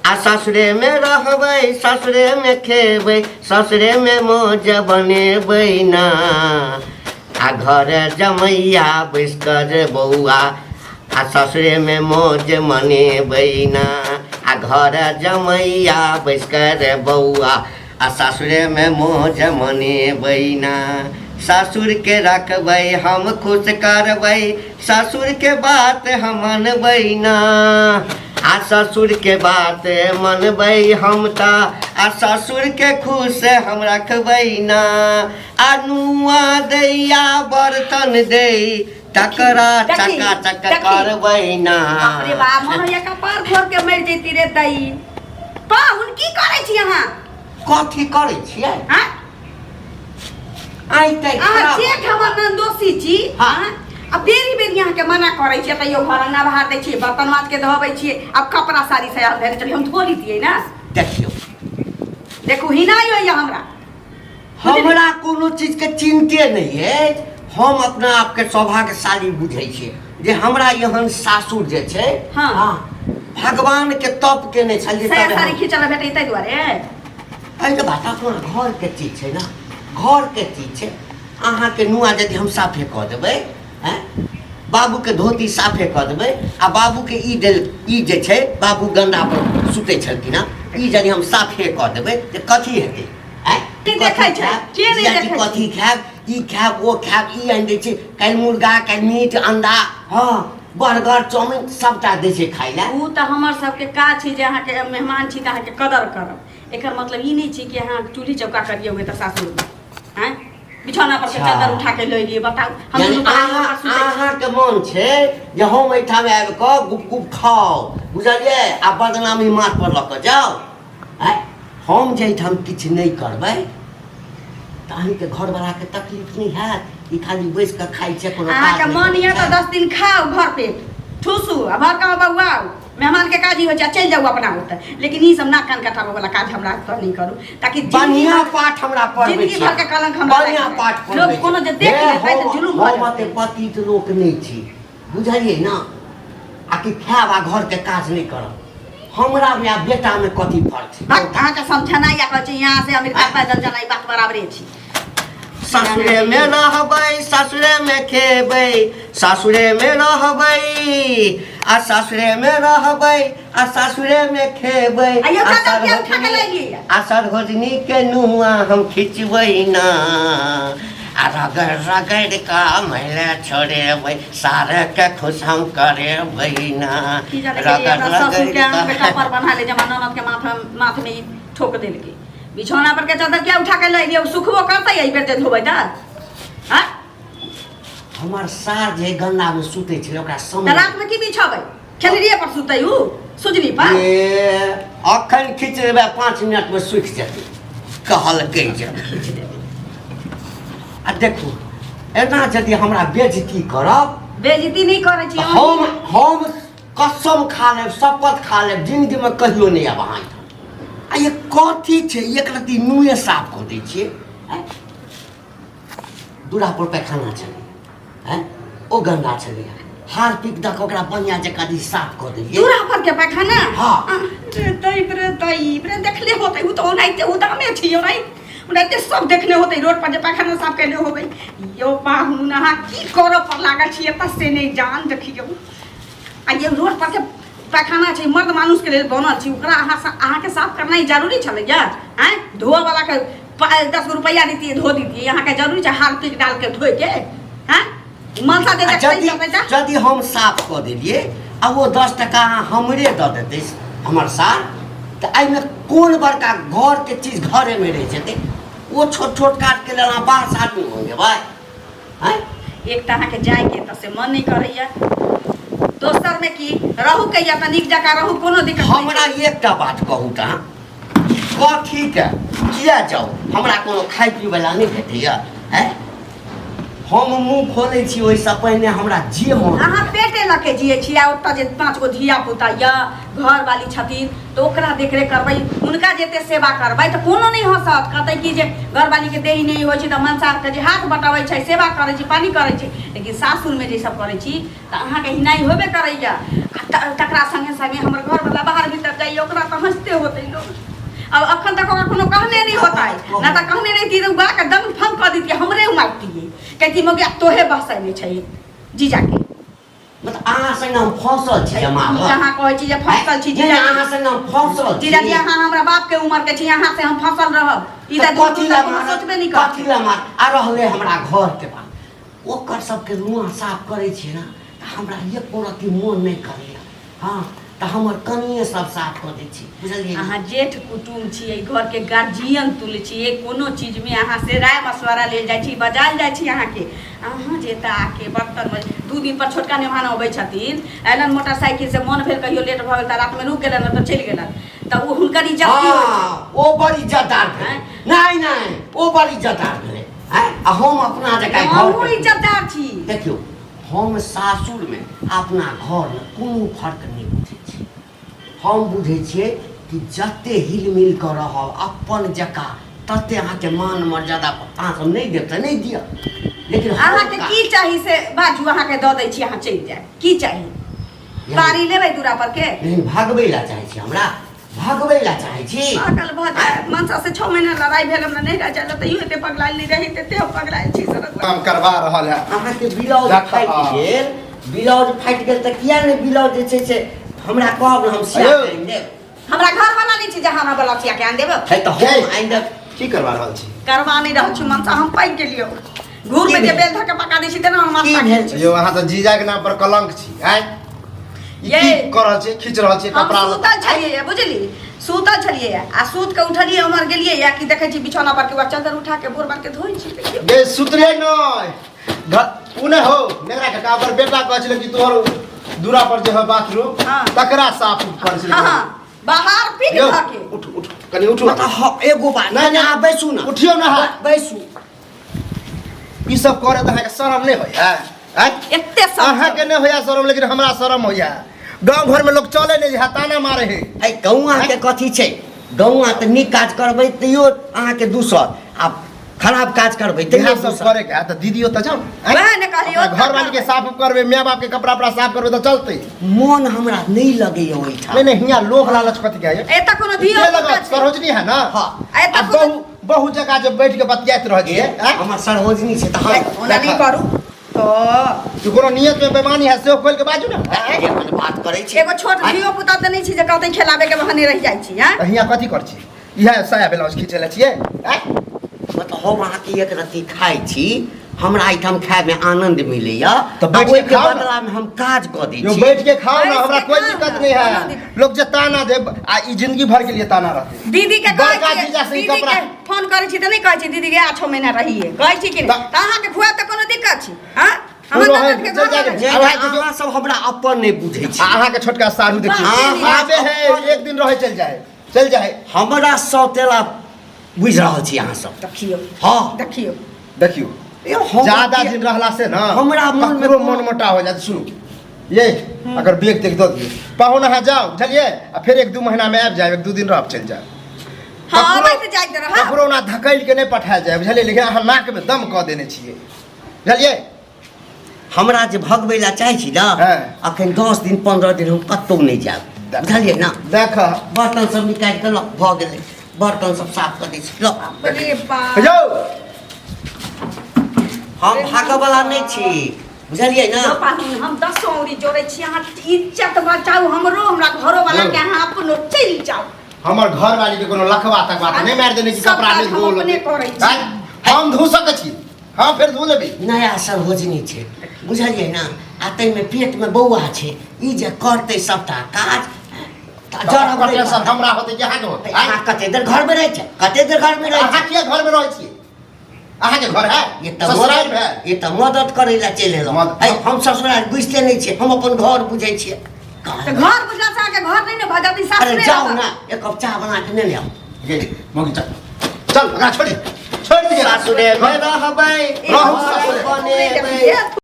आ ससुरेमे रहबै, ससुरेमे खेबै, ससुरेमे मौज बनेबै ना। आ घर जमैया बैस कऽ रे बौआ, आ ससुरेमे मौज मनेबै ना। आ घर जमैया बैस कऽ रे बौआ, आ सासुरेमे मौज मनेबै ना। सासुरके रखबै हम खुश करबै, ससुरके बात हम मनबै ना। आ ससुरके बात मनबै हम तऽ, आ ससुरके खुश हम रखबै ना। आ नुआ दैया बर्तन दै, तकरा देखी, चका चक देखी। करबै ना। बाप रे बाप, मन होइया कपार फोड़ के मरि जैती रे दई। पाहुन, की करै छी अहाँ? कथी करै छियै? हाँ? आइ तऽ अहाँ खराब जेठ हमर नन्दोसी छी। हाँ। हाँ? आ बेरी बेरी अहाँके मना करै छियै तैयो घर अंगना बहार दै छियै, बर्तन माज के धोबै छियै। आब कपड़ा साड़ी से आयल धरि चलियै, हम धो लीतियै ना। देखियौ। देखू, हिनाइ होइया हमरा। हमरा कोनो चीजके चिन्ते नहि अछि। हम अपना आपके सौभाग्यशाली बुझै छियै जे हमरा एहन सासुर जे छै। हाँ। भगवानके तप केने छलियै। साया तबे साड़ी हम खींचल भेटै ताहि दुआरे। एहिके बात अपना घरके चीज छै ने, घरके चीज छै। अहाँके नुआ यदि हम साफे कऽ देबै, आँय, बाबूके धोती साफे कऽ देबै, आ बाबूके ई देल ई जे छै, बाबू गन्दा पर सुतै छलखिन हँ, ई यदि हम साफे कऽ देबै तऽ कथी हेतै, आँय? के देखै छै? के नहि जीजाजी देखै छै? कथी खायब, ई खायब, ओ खायब, ई आनि दै छै। काल्हि मुर्गा, काल्हि मीट, अंडा, हँ, बर्गर, चाउमिन सबटा दै छै खाय लए। ओ तऽ हमर सबके काज छै जे अहाँके मेहमान छी तऽ अहाँके कदर करब। एकर मतलब ई नहि छै कि अहाँ चूल्ही चौका करियौ तऽ सासुरमे आँय बिछौना पर से अच्छा। चादर उठा के लऽ लिअ। बताउ, हम यानी दुनू प्राणी अहाँ ओकरा सुतै छी। अहाँके मन छै जे हम एहिठाम आबि कऽ गुप गुप खाउ, बुझलियै, आ बदनामी माथ पर लऽ कऽ जाउ। आँय, हम जे एहिठाम किछु नहि करबै तऽ अहीँके घरवलाके तकलीफ नहि हैत? ई खाली बैस कऽ खाइ छै, कोनो काज अहाँके नहि मन करै यऽ तऽ छै। 10 दिन खाउ, भर पेट ठूसू आ भर कऽ बौआउ। मेहमान के काज ई होइ छै, आ चलि जाउ अपना ओतऽ। लेकिन ई सब नाक कान कटाबऽ वाला काज हमरा ओतऽ नहि करू, ताकि जिंदगी बढ़िया भर पाठ हमरा पढ़बै जिंदगी छी। भर के कलंक हमरा बढ़िया लागि पाठ जाय। पढ़बै लोक छी। कोनो जे देख हे, लेतै तऽ जुलुम भऽ हम जेतै। एते पतित लोक नहि छी, बुझलियै ने? आ कि खायब आ घरके काज नहि करब, हमरा मे आ बेटा मे कथी फर्क छै? भक, अहाँके समझनाइ आ कहै छै यहाँ से अमेरिका पैदल जेनाइ बात बराबरे छी। सासुरे मे रहबै, सासुरे मे खेबै, सासुरे मे रहबै, आ सासुरे मे रहबै, आ सासुरे मे खेबै। आइयो आ चादर किया उठा के लैलियै? आ सरहोजनी के नुआ हम खिचबै ना, आ रगड़ रगड़ कऽ मैले छोड़ेबै, सारे के खुश हम करेबै ना। की जाने के रगड़ हमरा ससुर के रगड़ आँख में कऽ कपर बन्हा ले जमा ननद के माथ माथ में ई ठोक देलकै। बिछौना पर के चादर किया उठा के लैलियै? ओ सुखबो करतै एहि बेर जे धोबै तऽ? आँय? हमर सार जे गन्दा मे सुतै छलै, ओकरा तऽ समय रात में की बिछबै? खेलरिये पर सुतै उ सुजनी पर? ए, अखन खींच देबै, 5 मिनट मे सुखि जेतै, कहलकै जे। खींच देबै। आ देखू, एना यदि हमरा बेजती करब। बेइज्जती नहि करै छी। तऽ हम कसम खा लेब, शपथ खा लेब, जिंदगीमे कहियो नहि आयब अहाँ एहिठाम। आ ये कथी छै? एक रत्ती मुँहे साफ कऽ दै छियै, आँय? दूरा पर पैखाना छलै, आँय, ओ गन्दा छलै, हार्पिक दऽ कऽ ओकरा बढ़िआँ जकाँ जे साफ कऽ देलियै। दूरा पर के पैखाना? हाँ। रे दई रे दई रे, देखले होतै उ तऽ ओनाहिते उदामे छी, ओनाहिते ओनाहिते सब देखने होतै रोड पर जे पैखाना साफ केने होबै। यौ पाहुन, अहाँ की करऽ पर लागल छी एतऽ से नहि जान। देखियौ, आ ये रोड पर के पैखाना छै, मर्द मानुस के लेल बनल छै, ओकरा अहाँ अहाँके साफ करनाइ जरूरी छलैया? आँय, धोअ वाला के 10 गो रुपैआ दितियै, धो दितियै। अहाँके जरूरी छै हार्पिक डाल के धोए के? आँय, मनसा दे आ देखतै यदि जतै तऽ यदि हम साफ कऽ देलियै आ ओ 10 टका अहाँ हमरे दऽ देतै हमर सार, तऽ एहिमे कोन बड़का? घरके चीज घरेमे रहि जेतै। ओ छोट छोट काजके लेल अहाँ बाहरसँ आदमी मंगेबै, आँय? एक तऽ अहाँके जायके तऽ से मन नहि करैया, दोसरमे की रहू के या तऽ नीक जकाँ रहू, कोनो दिक्कत नहि। हमरा एकटा बात कहू तऽ अहाँ, कथीके किया जाउ? हमरा कोनो खाइ पीबैला नहि भेटैया? आँय, हम मुँह खोलै छी ओहिसँ पहिने हमरा जे मन अहाँ पेटे लऽ के जियै छी, आ ओतऽ जे पाँच गो धिया पुता यऽ, घरवाली छथिन, तऽ ओकरा देखरेख करबै, हुनका जते सेवा करबै तऽ कोनो नहि हँसत, कहतै कि जे घरवालीके देही नहि होइ छै तऽ मनसाके जे हाथ बटबै छै, सेवा करै छै, पानि करै छै। लेकिन सासुरमे जे सब करै छी तऽ अहाँके हिनाइ होबे करैया। आ तकरा सङ्गे सङ्गे हमर घरवला बाहर भीतर जाइए, ओकरा तऽ हँसि होतै लोग। अब अखन तक ओकरा कोनो कहने नहीं होतै ना, तऽ कहने रहिती तऽ उगा के दम फंग कऽ दितियै, हमरे मारतियै, कहती मौगी आब तोहे बसै नहि छै जीजाके। मतलब अहाँ संगे हम फंसल छी जमा ई अहाँ कहै छी जे फंसल छी नहि, जीजाजी। अहाँ संगे हम फंसल छी। जीजाजी, अहाँ हमरा बाप के उम्र के छी, अहाँ से हम फंसल रहब? ई तऽ दूर कथी दूर लए तक कोनो मारत? सोचबे नहि करत। कथी लए मार आ रहलै हमरा घर के बात, ओकर सबके रुआ साफ करै छियै ने तऽ हमरा एको रत्ती मोन नहि करैया। हँ, तऽ हमर कनिए सब साफ कऽ दै छी, बुझलियै ने? अहाँ जेठ कुटुम छी, एहि घरके गार्जियन तुल्य छी। कोनो चीजमे अहाँ से राय मशवरा लेल जाइ छी, बजायल जाइ छी अहाँके। अहाँ जे एतऽ आके बर्तन 2 दिन पर छोटका नेभान अबै छथिन, अयलन मोटरसाइकिल से, मन भेल कहियो लेट भऽ गेल तऽ रातिमे रुकि गेलन, तऽ चलि गेलन, तऽ ओ हुनकर इज्जत की होइ छै? हँ, ओ बड़ इज्जतदार भेलै। आँय? नहि नहि, ओ बड़ इज्जतदार भेलै। आँय? आ हम अपना जकाँ घर हमहूँ के- इज्जतदार छी। देखियौ, हम सासुरमे अपना घरमे कोनो फर्क नहि बुझै छी। हम बुझै छियै कि जते हिल मिल कऽ रहब अपन जकाँ, तते अहाँके मान मर्यादा। अहाँ सब नहि देब तऽ नहि दिअ, लेकिन हम अहाँके की चाही से बाजू, अहाँके दऽ दै छी, अहाँ चलि जायब। की चाही? बाड़ी लेबै दूरा पर के? लेकिन भगबै लए चाहै छी, हमरा भगबै लए चाहै छी। पागल भऽ जाय मनसा से 6 महीना लड़ाई भेल, हमरा नहीं रह जाए, तैयो एते पगलायल नहीं रही, तेते हम पगलायल छी सरक। काम करवा रहल है। अहाँके ब्लाउज देख, फाटि हँ। गेल, ब्लाउज फाटि गेल तऽ किया नहि ब्लाउज जे छै से हमरा कहब ने, हम सिया अयौ। के आनि देब। हमरा घर वाला नहीं छी जे हमरा वाला सिया के आन देब। है तऽ हम आनि देब। की करवा रहल छी? करवा नहीं रहल छी मनसा, हम पाकि गेलियो। घूर में की जे भेल? बेल धऽ के पका दै छी तेना हम की पाकि भेल? छी। यौ, अहाँ तऽ जीजा के नाम पर कलंक छी। आँय, ई ये। की कऽ रहल छी? खींच रहल छी हम कपड़ा लत्ता? सुतल छलियै, बुझली, सुतल छलियै आ सुत के उठलियै, उम्हर गेलियै या कि देखै छी बिछौना पर के वएह चादर उठा के बोर बार के धोइ छी, देखियौ। गे, सुतले नहि घर उ नहि हो नेगरा काका, ओकर बेटा कहै छलै कि तोहर दूरा पर जे है बाथरूम, तकरा साफ करै छलै। हाँ हाँ, बाहर पीट यौ, धऽ के। उठ उठ, कनि उठू। मतलब हँ, एगो बात। नहि, नहि, अहाँ बैसू ने। उठियौ ने अहाँ। बैसू। ई सब करे तऽ अहाँके शरम नहि होइया? आँय? एते सब अहाँके नहि होइया शरम, लेकिन हमरा शरम होइया। गाँव घरमे लोक चले नहि है, ताना मारे है। है, गौआके कथी छै? गौआ तऽ नीक काज करबै तैयो अहाँके दूसर आ खराब काज करबै तैयो इएह सब दूसर। करे के है तऽ दीदी ओतऽ जाउ आँय? वएह ने कहलियै, अपना घरवाली के साफ उफ करबै, माय बाप के कपड़ा उपड़ा साफ करबै तऽ चलतै। मोन हमरा नहि लगैया ओहिठाम। नहीं नहीं, हियाँ लोभ लालच कथी के है? एतऽ कोनो धियो के पुता लगत छै? सरोजनी है ना। हाँ। एतऽ आ कोनो- बहु बहु जगह जे बैठ के बतियाइत रहै छियै, आँय? हमर सरोजनी छै तऽ हम ओना नहि करू तऽ कि कोनो नियत में बेमानी है, सेहो खोलि के बाजू ने। आँय? जे अपन बात करै छी। एगो छोट धियो पुता तऽ नहि छै जे कहतै खेलाबे के बहाने रहि जाइ छी। आँय? तऽ हियाँ कथी करै छी? इएह साया ब्लाउज खींचै लए छियै? आँय? मतलब हम अहाँके एक रत्ती खाइ छी, हमरा एहिठाम खायमे आनंद मिलैया। तऽ बैठ के ओहिके खाउ ने। बदलामे हम काज कऽ दै यो छी। बैठ के खाओ ना, बैठ हमरा के कोई खाओ दिक्कत ना, नहीं कोनो है। दिक्कत। लोग जे ताना दे आ ई जिंदगी भर के लिए ताना रहते। दीदी के कहै बड़का छियै जीजा से ई दीदी कपड़ा के फोन करै छी तऽ नहि कहै छी दीदी के 6 महीना रहिए, कहै छी कि नहि? तऽ- तऽ अहाँके खुआब तऽ कोनो दिक्कत छी? हाँ, हमर रहै, ननद के चलि घर जाके- रहै। जे आब अहाँ देखियौ- अहाँ सब हमरा अपन नहि बुझै छी। आ अहाँके छोटका साढ़ू देखियौ, हाँ, आबे है, एक दिन रहे चल जाए, चल जाए। हमरा सौतेला बुझि रहल छी अहाँ सब। देखियौ। हाँ। देखियौ। देखियौ, यौ, हम ज्यादा दिन रहला से ना हमरा मोनमे ककरो कोनो- मन मोटा हो जाए। सुनू ये, अगर बैग तेग दऽ दियौ पाहुन, अहाँ जाउ, बुझलियै? आ फेर 1-2 महीना में आबि जायब, 1-2 दिन रहब, चलि जायब। हाँ, ककरो- अबैत जाइत रहब। ककरो ना धकैल के नहि पठायल जाय, बुझलियै? लेकिन अहाँ नाक में दम कऽ देने छियै, बुझलियै? हमरा जे भगबै लए चाहै छी ने, हाँ। अखन 10 दिन 15 दिन हम कतहु नहि जायब, बुझलियै ने? देख। बर्तन सब निकालि कऽ लऽ, भऽ गेलै, बर्तन सब साफ कऽ दै छी, लऽ। अरे बाप। यौ। हम भागऽवला नहि छी, बुझलियै ने? यौ पाहुन, हम दसो औरी जोड़ै छी, अहाँ इज्जत बचाउ हमरो, हमरा घरो वाला के, अहाँ अपनो चलि जाउ। हमर घर वाली के कोनो लखवा तकवा तऽ नहि मारि देने छी? सब कपड़ा काज नहि हम धोल अपने करै छी। आँय? हम धो सकै छी, हम फेर धो लेबै। नया सरोजनी छै, बुझलियै ने? आ ताहिमे पेटमे बौआ छै, ई जे करतै सबटा काज तऽ जरब नहि। टेंशन हमरा होतै कि अहाँके होतै? आँय? अहाँ कते देर घरमे रहै छै? कते देर घरमे रहै अहाँ छै? किया घरमे रहै छियै? अहाँके घर है? ये तऽ ससुरारि भेल। ये तऽ मदद करै लए चलि एलहुँ। है, हम ससुरारि बुझिते नहि छियै, हम अपन घर बुझै छियै। तऽ घर बुझला से अहाँके घर नहि ने भऽ जाती अरे सासुरे जाउ रहत। ने, एक कप चाह बना के नेने आउ। गे मौगी, चल चल, ओकरा छोड़ि छोड़ि दिअ। सासुरे मे रहबै, रहू घर सासुरे। बनेबै।